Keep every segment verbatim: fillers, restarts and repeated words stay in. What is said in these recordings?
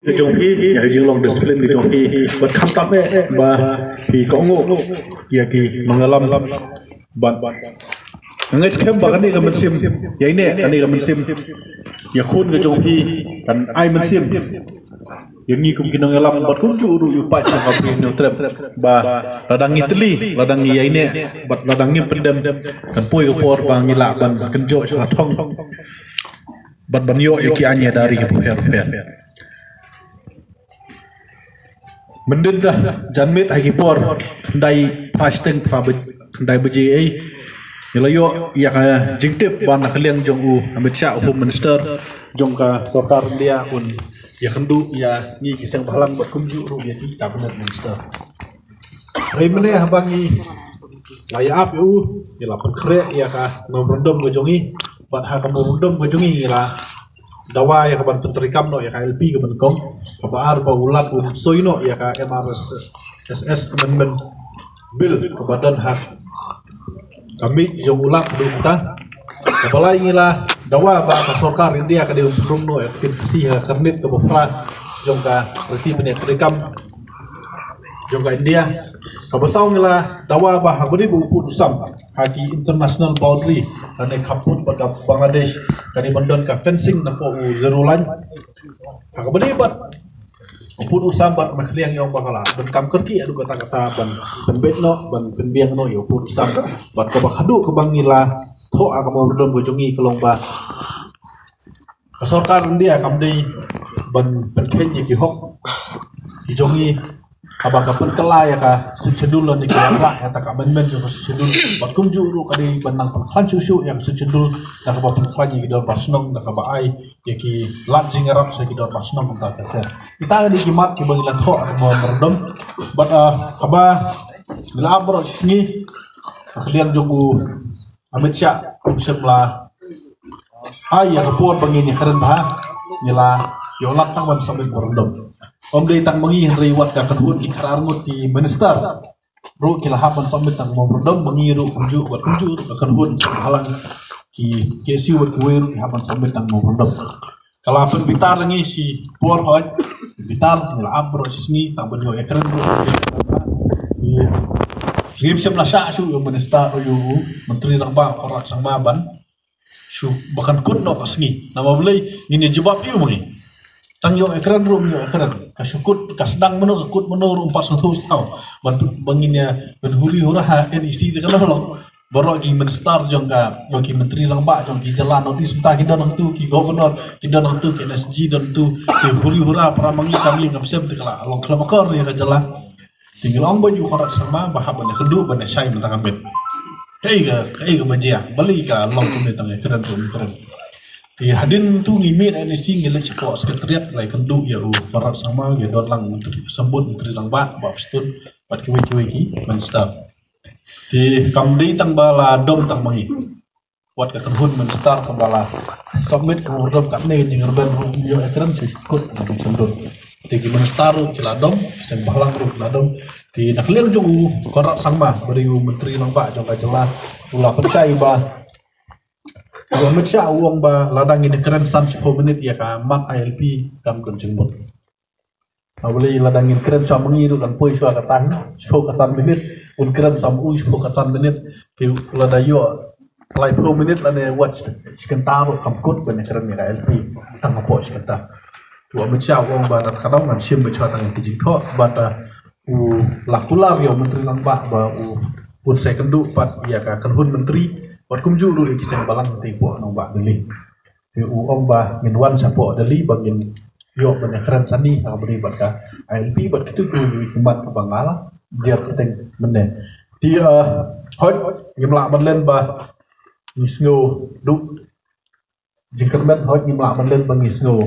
Ka jong phi, ïa ka jinglong discipline ka jong phi, bad khamtam eh ba phi kohnguh ïa ki nongïalam. Bad nga ngeit skhem ba kane ka mynsiem, ïa ine, kane ka mynsiem ïakhun ka jong phi kan ai mynsiem ïa ngi kum ki nongïalam, bad kumjuh ruh ïa u paid jong ka Bri Hynñiewtrep, ba lada ngi tylli, lada ngi ïa ine, bad lada ngim pyndem, kan poi ka por ba ngi lah ban kynjoh sha ka thong bad ban ïoh ïa ki aiñ ïa dari kiba pher pher. Myndin da janmiet ha ki por khyndai phra shiteng, phra ba-, khyndai baje ei, ngi la ïoh ïa ka jingtip ba na ka liang jong u Amit Shah, u Home Minister jong ka sorkar India, un ïakynduh ïa ngi ki seng bhalang bad kumjuh ruh ïa ki Cabinet Minister. Hynrei mynne haba ngi la ïa ap ïa u, ngi la pynkhreh ïa ka memorandum ka jong ngi, bad ha ka memorandum ka jong ngi ngi la dawa ïa ka ban pyntreikam noh ïa ka I L P kaba nyngkong, kaba ar ba u Lat un soi noh ïa ka M R S S Amendment Bill kaba don ha ka mih jong u Lat haduh mynta. Kaba lai ngi la dawa ba ka sorkar India ka dei ban pynrung noh ïa ka ktien Khasi ha ka kyrnit kaba phra jong ka riti bniah treikam jong ka India. Kaba saw ngi la dawa ba ha kaba dei ba u pud u sam ha ki international boundary, lane khappud bad ka Bangladesh, ka dei ban don ka fencing napoh u zero line. Ha kaba dei bad u pud u sam bad ma khliang ïong ba ka la donkam kyrkieh haduh katta katta ban pynbeit noh, ban pynbiang noh ïa u pud u sam. Bad kaba khadduh kaba ngi la thoh ha ka memorandum ka jong ngi ka long ba ka sorkar India kam dei ban pynkheiñ ïa ki hok ki jong ngi haba ka pynkylla ïa ka Sixth Schedule lane ki wanrah ïa kata ka amendment jong ka Sixth Schedule. Bad kumjuh ruh ka dei ban nang pynkhlaiñ shuh shuh ïa ka Sixth Schedule da kaba pynkhlaiñ ïa ki dorbar shnong, da kaba ai ïa ki lad jingïarap sha ki dorbar shnong kumta ter ter. Kita ka dei ki mat kiba ngi la thoh ha ka memorandum. Bad, ah, haba ngi la ap baroh shi sngi, ka liang jong u Amit Shah um shym la ai ïa ka por ba ngin ïakren bha, ngi la ïoh lad tang ban submit memorandum. Ym dei tang ma ngi hynrei wat ka kynhun ki khatar ngut ki minister ruh ki la hap ban submit tang memorandum, ma ngi ruh kumjuh, wat kumjuh ruh ka kynhun ki bhalang ki K S U bad kiwei ruh ki hap ban submit tang memorandum. Ka la pynbitar ïa ngi shi por hooid, bitar, ngi la ap baroh shi sngi tang ban ïoh ïakren ruh. Ngim shym la shah shuh ïa u minister, ïa u Myntri Rangbah Conrad Sangma ban shu ba kan kut noh ka sngi. Namar balei? Ngin ïa jubab ïa u ma ngi. Tang ïoh ïakren ruh ïoh ïakren. Ka shu kut, ka sdang mano, ka kut mano ruh ym pat sngewthuh saw. Ban, ba ngin ïa ban huri hura ha N E C te ka long long. Baroh ki minister jong ka, jong ki Myntri Rangbah jong ki jylla North East mynta ki don hangtu, ki governor ki don hangtu, ki M S G don hangtu, ki huri hura para ma ngi kam ïing kam sem te ka la long khlem akor ïa ka jylla. Te ngi la ong ba ïa u Conrad Sangma ba hap ban ïakynduh ban ïashai mynta ka miet. Kaei ka, kaei kaba jia, balei ka long kumne tang ïakren ruh ym kren. Te hadien tu ngi mih na N E C ngi leit shapoh secretariat, la ïakynduh ïa u Conrad Sangma, ïa don lang Myntri, Symbud Myntri Rangbah, Bah Prestone bad kiwei kiwei ki minister. Te kam dei tang ba la dom tang ma ngi. Wat ka kynhun minister kaba la submit ka memorandum katne ka jingrben ruh ym ïoh ïakren, shu kut ka jingkyndon. Te ki minister ruh ki la dom, ki seng bhalang ruh ki la dom. Te na ka liang jong u Conrad Sangma, ba dei u Myntri Rangbah jong ka jylla, u la pynshai ba u Amit Shah u ong ba lada ngin ïakren san shiphew minit ïa ka mat I L P kam don jingmut. Haba lei lada ngin kren shuwa ma ngi ruh kan poi shuwa kata hi, shiphew ka san minit, un kren sam u shiphew ka san minit, te lada ïoh laiphew minit lane wat shi kynta ruh kam kut ban ïakren ïa ka I L P tang hapoh shi kynta. Te u Amit Shah u ong ba na ka daw ngan shim beit shuwa tang ïa ki jingthoh, bad, uh, u la kular ïa u Myntri Rangbah ba u, un sa ïakynduh pat ïa ka kynhun myntri bad kumjuh ruh ïa ki seng balang te hapoh nongbah Delhi. Te u ong ba ngin wan shapoh Delhi ba ngin ïoh ban ïakren sani ha kaba ïadei bad ka I L P bad kito kiwei kiwei ki mat kaba nga la jer kyrteng mynne. Te, eh, hooid ngim lah ban len ba ngi sngew duh jingkyrmen, hooid ngim lah ban len ba ngi sngew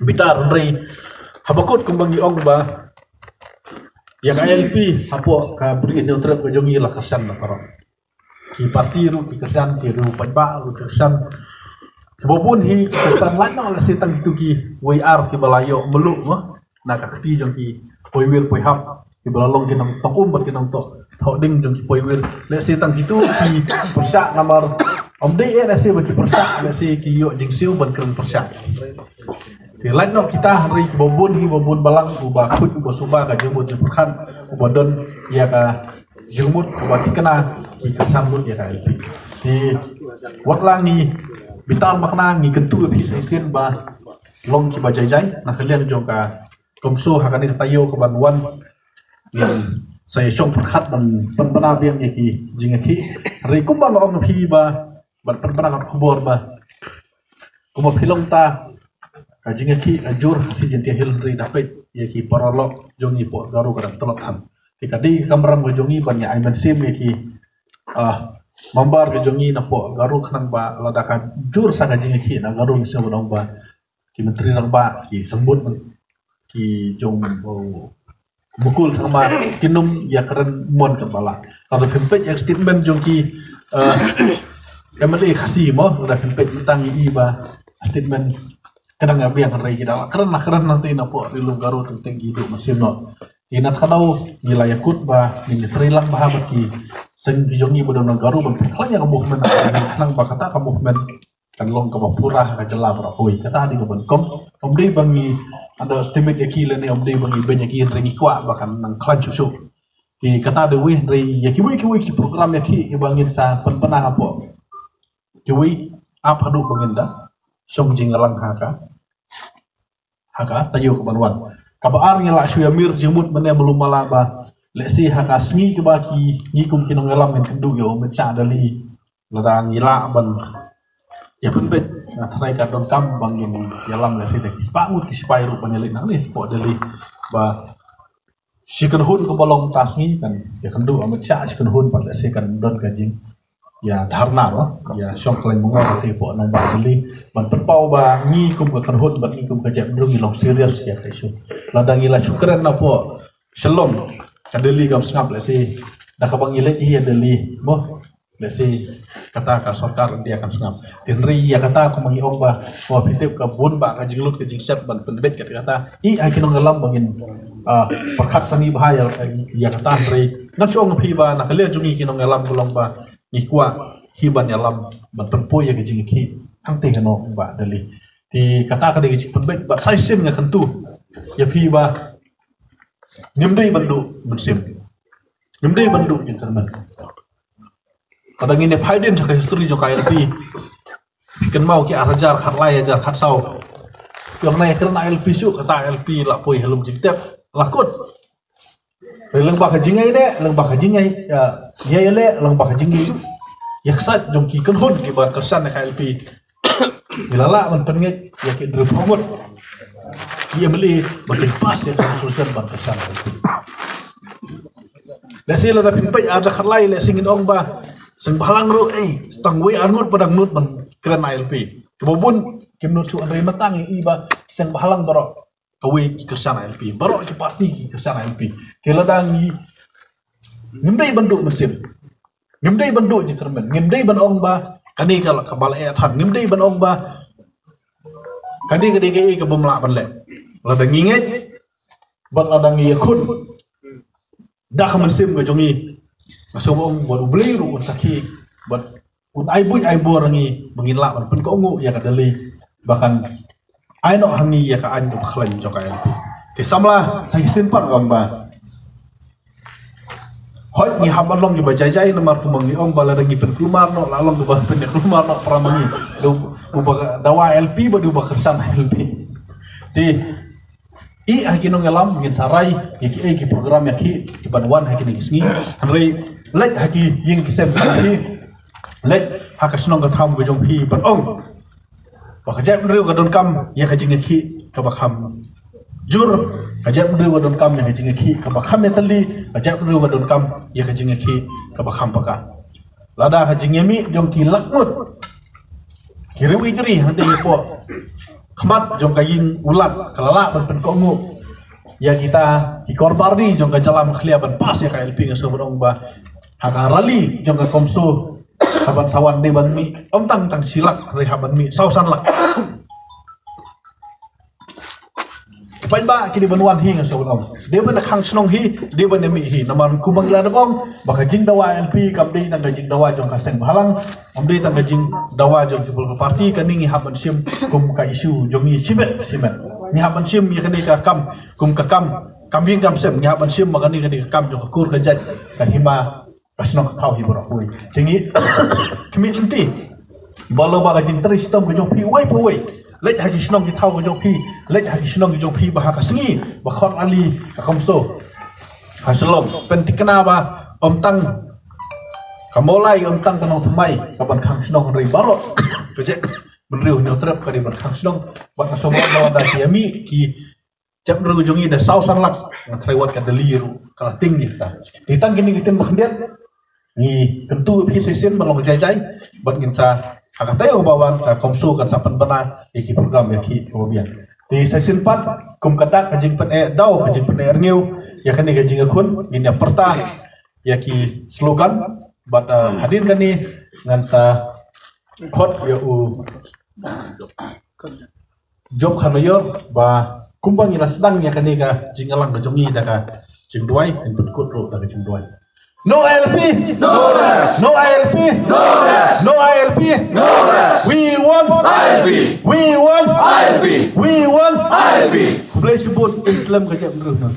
bitar, hynrei haba kut kumba ngi ong ba ïa ka I L P hapoh ka Bri Hynñiewtrep ka jong ngi la kyrshan na parot. Ki parti ruh ki kyrshan, ki riew paidbah ruh ki kyrshan. Kiba bun hi ki kyrshan lait noh lehse tang kito kiwei ar kiba la ïoh mluh mo na ka kti jong ki poiwir poihap, kiba la long ki nongtong um bad ki nongthoh ding jong ki poiwir. Lehse tang kito ki pyrshah namar ym dei eh lehse ba ki pyrshah, lehse ki ïoh jingsiew ban kren pyrshah. Te lait noh kita hynrei kiba bun hi ba bun balang uba khuid uba suba ka jingmut jingpyrkhat uba don ïa ka jingmut uba thikna ki kyrshan lut ïa ka L P. Te wat la ngi bitar makna ngi kyntu ïa phi sa shisien ba long kiba jai jai na ka liang jong ka Kumso ha kane ka taïew ka ban wan ngin sa ïa shong pyrkhat ban pynbna biang ïa ki jingïakhih. Hynrei kumba nga ong phi ba ban pynbna ka khubor ba kumba phi long ta ka jingïakhih ka jur ha Khasi Jaintia Hills hynrei da peit ïa ki paralok jong ngi hapoh Garo ka dang tlot than. Te ka dei ka kamram ka jong ngi ban ïa ai mynsiem ïa ki ah, member ka jong ngi na hapoh Garo khnang ba lada ka jur sa ka jingïakhih na Garo ngi sngewbha ong ba ki menteri rangbah ki sangmut ki jong Mukul Sangma kin ym ïa kren mon ka bala. Lada phi peit ïa statement jong ki eh, M L A Khasi mo, lada phi peit tang i ba statement ka dang ïa biang hynrei ki dang la kren la kren nangta na hapoh ri lum Garo teng teng ki duh mynsiem noh. Ki na ka daw ngi la ïa kut ba ngin ïa trei lang bha bad ki seng ki jong ngi ba don na Garo ban pynkhlan ïa ka movement khnang ba kata ka movement kan long kaba pura ha ka jylla baroh. Hooid, kata dei kaba nyngkong. Ym dei ba ngi underestimate ïa ki lane ym dei ba ngi beiñ ïa ki hynrei ngi kwah ba kan nang khlaiñ shuh shuh. Te kata dei wei hynrei ïa kiwei kiwei ki program ïakhih kiba ngin sa pynbna hapoh kiwei ap haduh ba ngin da shong jingïalang ha ka ha ka taïew ka ban wan. Kaba ar ngi la shu ïa mir jingmut mynne malu mala ba lehse ha ka sngi kaba ki ngi kum ki nongïalam ngin kynduh ïa u Amit Shah Delhi. Lada ngi lah ban ïa pynbeit nga tharai ka donkam ba ngin ïalam lehse da ki spah ngut ki sipai ruh ban ïaleit nangne hapoh Delhi ba shi kynhun kaba long mynta sngi kan ïa kynduh Amit Shah, shi kynhun pat lehse kan don ka jing ïa dharna ba ïa shong khlaiñ bungor te hapoh nongbah Delhi ban pynpaw ba ngi kum ka kynhun bad ngi kum ka jaitbynriew ngi long serious ïa ka issue. Lada ngi la shu kren na hapoh Shillong ka Delhi kam sngap lehse da kaba ngi leit hi ïa Delhi mo. Lehse kata ka sorkar India kan sngap. Te hynrei ïa kata kumba ngi ong ba, ba phi tip ka bun ba ka jinglut ka jingsep ban pynbeit kata kata. I ha ki nongïalam ba ngin ah, pyrkhat sani bha ïa, ïa kata hynrei ngan shu ong phi ba na ka liang jong ngi ki nongïalam ka long ba ngi kwah hi ban ïalam ban pynpoi ïa ka jingïakhih hangtei hano ba Delhi. Te kata ka dei ka jingpynbeit ba sa shisien nga kyntu ïa phi ba ngim dei ban duh mynsiem. Ngim dei ban duh jingkyrmen. Lada ngin ïa phai dien sha ka history jong ka L P. Phi kynmaw ki ar hajar khatlai hajar khatsaw. Ïong na ïa kren L P shuh kata L P la poi ha lum jingtep la kut. Hynrei lyngba ka jingai ne lyngba ka jingai ïa ïa le lyngba ka jingai ïa ksat jong ki kynhun kiba kyrshan ïa ka L P. Ngi la lah ban pynngeit ïa ki hynriewphew ngut ki M L A ba kin pass ïa ka resolution ban kyrshan. Lehse lada phin peit ar hajar khatlai lehse ngin ong ba seng bhalang ruh ei tang wei ar ngut ba dang nud ban kren I L P. Kiba bun kim nud shuh hynrei mynta ngi i ba seng bhalang baroh kawei ki kyrshan I L P, baroh ki party ki kyrshan I L P. Te lada ngi ngim dei ban duh mynsiem. Ngim dei ban duh jingkyrmen. Ngim dei ban ong ba kane ka la ka ba la eh than. Ngim dei ban ong ba kane ka dei kaei ka bym lah ban leh. Lada ngi ngeit bad lada ngi ïakhun da ka mynsiem ka jong ngi, nga sngewbha ong bad U Blei ruh un sakhi bad un ai buit ai bor ha ngi ba ngin lah ban pynkohnguh ïa ka Delhi ba kan ai noh ha ngi ïa ka aiñ kaba khlaiñ jong ka L P. Te samla sa shisien pat ong ba hooid ngi hap ban long kiba jai jai namar kumba ngi ong ba lada ngi pynkulmar noh la long kiba pynkulmar noh para ma ngi. Dei uba dawa L P bad dei uba kyrshan L P. Te i ha ki nongïalam ngin sa rai ïa kiei ki program ïakhih kiban wan ha kine ki sngi. Hynrei leit ha ki ïing ki sem ki leit ha ka shnong ka tham ka jong phi ban ong ba ka jaitbynriew ka donkam ïa ka jingïakhih kaba kham jur, ka jaitbynriew ka donkam ïa ka jingïakhih kaba kham ïatylli, ka jaitbynriew ka donkam ïa ka jingïakhih kaba kham paka. Lada ka jingïamih jong ki lak ngut ki riew ijri hangtei hapoh khmat jong ka ïing u Lat ka la lah ban pynkohnguh ïa kita ki kor bardi jong ka jylla Meghalaya ban pass ïa ka L P. Nga sngewbha ong ba ha ka rally jong ka CoMSO ha ban sa wan dei ban mih ym tang tang shi lak hynrei hap ban mih saw san lak. Paidbah ki dei ban wan hi nga sngewbha ong. Dei ban khang shnong hi, dei ban mih hi. Namar kumba ngi la dep ong ba ka jingdawa L P kam dei tang ka jingdawa jong ka seng bhalang, kam dei tang ka jingdawa jong People Power Party. Kane ngi hap ban shim kum ka issue jong ngi shimet shimet. ngi hap ban shim ïa kane ka kam kum ka kam kam ïing kam sem, ngi hap ban shim ba kane kane ka kam jong ka kur ka jait, ka hima, ka shnong ka thaw hi baroh kawei. Te ngi khmih lynti ba lyngba ka jingtrei shitom ka jong phi uwei pa uwei, leit ha ki shnong ki thaw ka jong phi, leit ha ki shnong ki jong phi ba ha ka sngi ba khot rally ka Komso ha Shillong, pynthikna ba ym tang ka Mawlai, ym tang ka Nongthymmai ka ban khang shnong, hynrei baroh ka jaitbynriew Hynñiewtrep ka dei ban khang shnong. Bad nga sngewbha ba lada ki ïa mih ki jaitbynriew jong ngi da saw san lak, nga tharai wat ka Delhi ruh ka la tieng ïa kata. Te tang kine ki ktien ba khyndiat, ngi kyntu ïa phi sa shisien ban long jai jai, bad ngin sa, ha ka taïew ba wan ka Komso kan sa pynbna ïa ki program ïa ki kiba biang. Te sa shisien pat, kum ka dak ka jingpyneh daw, ka jingpyneh rngiew ïa kane ka jingïakhun, ngin ïa pyrta ïa ki slogan, bad, ah, hadien kane ngan sa khot ïa u Job Kharmaïor ba kumba ngi la sdang ïa kane ka jingïalang ka jong ngi da ka jingduwai, ngin pynkut ruh da ka jingduwai. No I L P. No rest. No I L P. No rest. No I L P. No rest. We want I L P. We want I L P. We want I L P. Khublei shibun, ïa slem ka jingïalang.